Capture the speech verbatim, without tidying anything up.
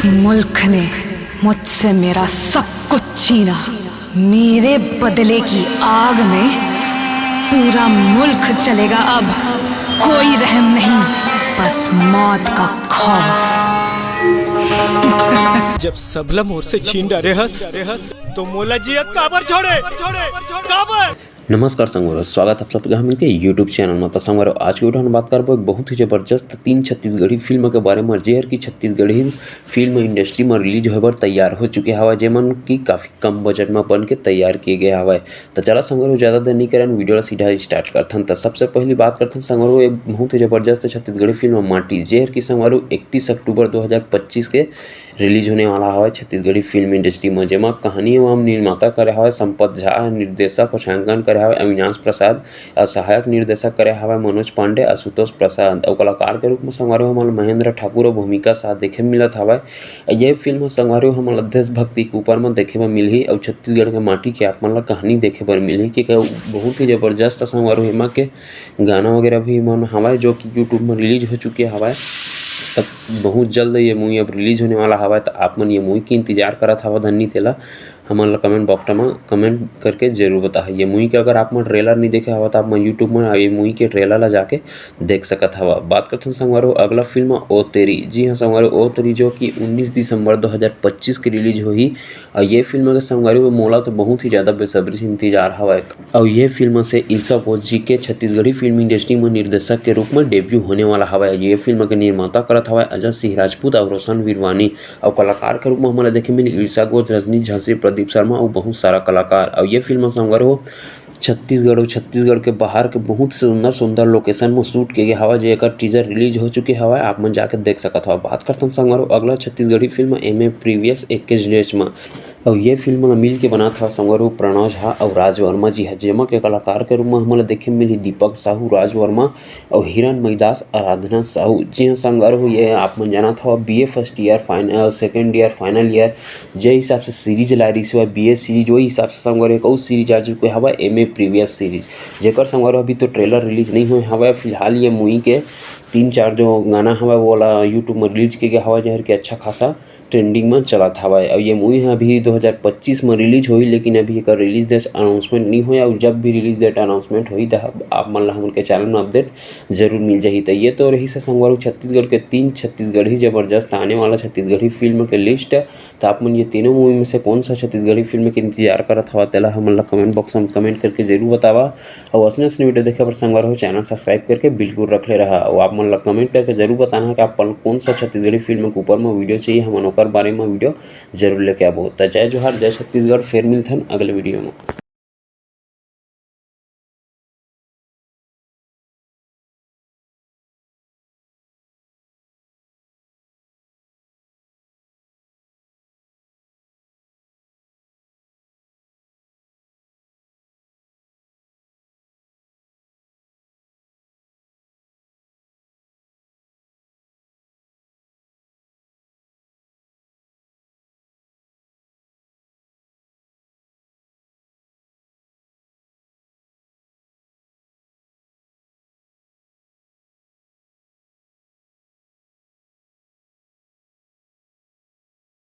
मुल्क ने मुझसे मेरा सब कुछ छीना। मेरे बदले की आग में पूरा मुल्क जलेगा अब। कोई रहम नहीं, बस मौत का खौफ। जब सबला मोर से छीन डारे हस, तो मोला जियत काबर छोड़े? काबर? नमस्कार संगवारी, स्वागत आप सबके हमन के YouTube चैनल में। तो संगवारी, आज के वीडियो में बात करबो एक बहुत ही जबरदस्त तीन छत्तीसगढ़ी फिल्म के बारे में, जेहर की छत्तीसगढ़ी फिल्म इंडस्ट्री में रिलीज होए बर तैयार हो चुके हवय, जेमन की काफी कम बजट में बन के तैयार किए गए हवय। तो चला संगवारी, ज्यादा देर नहीं करन, वीडियो ला सीधा स्टार्ट करथन। तो सबसे पहली बात करथन संगवारी, एक बहुत ही जबरदस्त छत्तीसगढ़ी फिल्म माटी, जेहर की संगवारी इकतीस अक्टूबर दो हज़ार पच्चीस के रिलीज होने वाला हवय छत्तीसगढ़ी फिल्म इंडस्ट्री में, जेमा कहानी एवं निर्माता करे हवय संपत झा, निर्देशक अउ छायांकन करे हवय अविनाश प्रसाद, अउ सहायक निर्देशक करे हवय मनोज पांडे, आशुतोष प्रसाद, अउ कलाकार के रूप में संगवारी हो हमन महेंद्र ठाकुर अउ भूमिका शाह देखे मिलत हवय। ये फिल्म संगवारी हो हमन ला देशभक्ति के ऊपर में देखे बर मिलही अउ छत्तीसगढ़ के माटी के आप मन ला कहानी देखे बर मिलही कि बहुत ही जबरदस्त संगवारी हो एमा के गाना वगैरह भी मन हवय, जो कि YouTube में रिलीज हो चुके हवय। तब बहुत जल्द ये मूवी अब रिलीज होने वाला हवय, तो आप मन ये मूवी के इंतजार करत हवा धन्नी तेला हमन ला कमेंट बॉक्स में कमेंट करके जरूर बताहा। ये मूवी के अगर आप मन ट्रेलर नहीं देखे हवा, तो आप मन YouTube में ये मूवी के ट्रेलर ला जाके देख सकत हवा। बात करथन संगवारी हो अगला फिल्म ओ तेरी। जी हाँ संगवारी हो, ओ तेरी जो कि उन्नीस दिसंबर दो हज़ार पच्चीस के रिलीज होही। और ये फिल्म के संगवारी हो मोला तो बहुत ही ज्यादा बेसब्री से इंतजार हवय। अउ ये फिल्म से इल्सा बोस जी के छत्तीसगढ़ी फिल्म इंडस्ट्री में निर्देशक के रूप में डेब्यू होने वाला हवय। ये फिल्म के निर्माता करत हवय अजय सिंह राजपूत अउ रोशन वीरवानी, अउ कलाकार के रूप में हमन ला देखे मिली इल्सा घोष, रजनी झांसी, प्रदीप शर्मा अउ बहुत सारा कलाकार। अउ ये फिल्म संगवारी हो छत्तीसगढ़ अउ छत्तीसगढ़ के बाहर के बहुत सुंदर सुंदर लोकेशन में शूट किए गए हवय, जेकर टीजर रिलीज हो चुके हवय, आप मन जाके देख सकत हव। बात करथन संगवारी हो अगला Chhattisgarhi film M A previous इक्कीस डेट्स में। अउ ये फिल्म ला मिल के बनात हवय संगवारी हो प्रणव झा अउ राज वर्मा जी ह, जेमा के कलाकार के रूप में हमन ला देखे मिलही दीपक साहू, राज वर्मा अउ हिरण मईदास, आराधना साहू। जी हाँ संगवारी हो, ये आप मन जानत हव B A first year final, second year, final year, जे हिसाब से सीरीज ला रही बी ए सीरीज, वही हिसाब से संगवारी हो एक अउ सीरीज आ चुके हवय एम ए प्रीवियस सीरीज, जेकर संगवारी हो अभी तो ट्रेलर रिलीज नहीं होए हवय। फिलहाल ये मूवी के तीन चार जो गाना हवय वो ला YouTube में रिलीज किए गए हवय, जेहर के अच्छा खासा ट्रेंडिंग में चलत हवय। अउ ये मूवी ह अभी दो हज़ार पच्चीस में रिलीज होही, लेकिन अभी एकर रिलीज डेट अनाउंसमेंट नहीं होय। अउ जब भी रिलीज डेट अनाउंसमेंट होही, त आप मन ला हमन के चैनल में अपडेट जरूर मिल जाही। त ये तो रही से संगवारी हो छत्तीसगढ़ के तीन छत्तीसगढ़ी जबरदस्त आने वाला छत्तीसगढ़ी फिल्म के लिस्ट। त आप मन ये तीनों मूवी में से कौन सा छत्तीसगढ़ी फिल्म के इंतजार करत हवा, तेला हमन ला कमेंट बॉक्स में कमेंट करके जरूर बतावा। अउ असने असने वीडियो देखे बर संगवारी हो चैनल सब्सक्राइब करके बिल्कुल रख ले रहा। अउ आप मन ला कमेंट करके जरूर बताना कि आप मन कौन सा छत्तीसगढ़ी फिल्म के ऊपर में वीडियो चाहिए, हमन ओकर बारे में वीडियो जरूर लेके आबो। त जय जोहार, जय छत्तीसगढ़, फिर मिलथन अगले वीडियो में।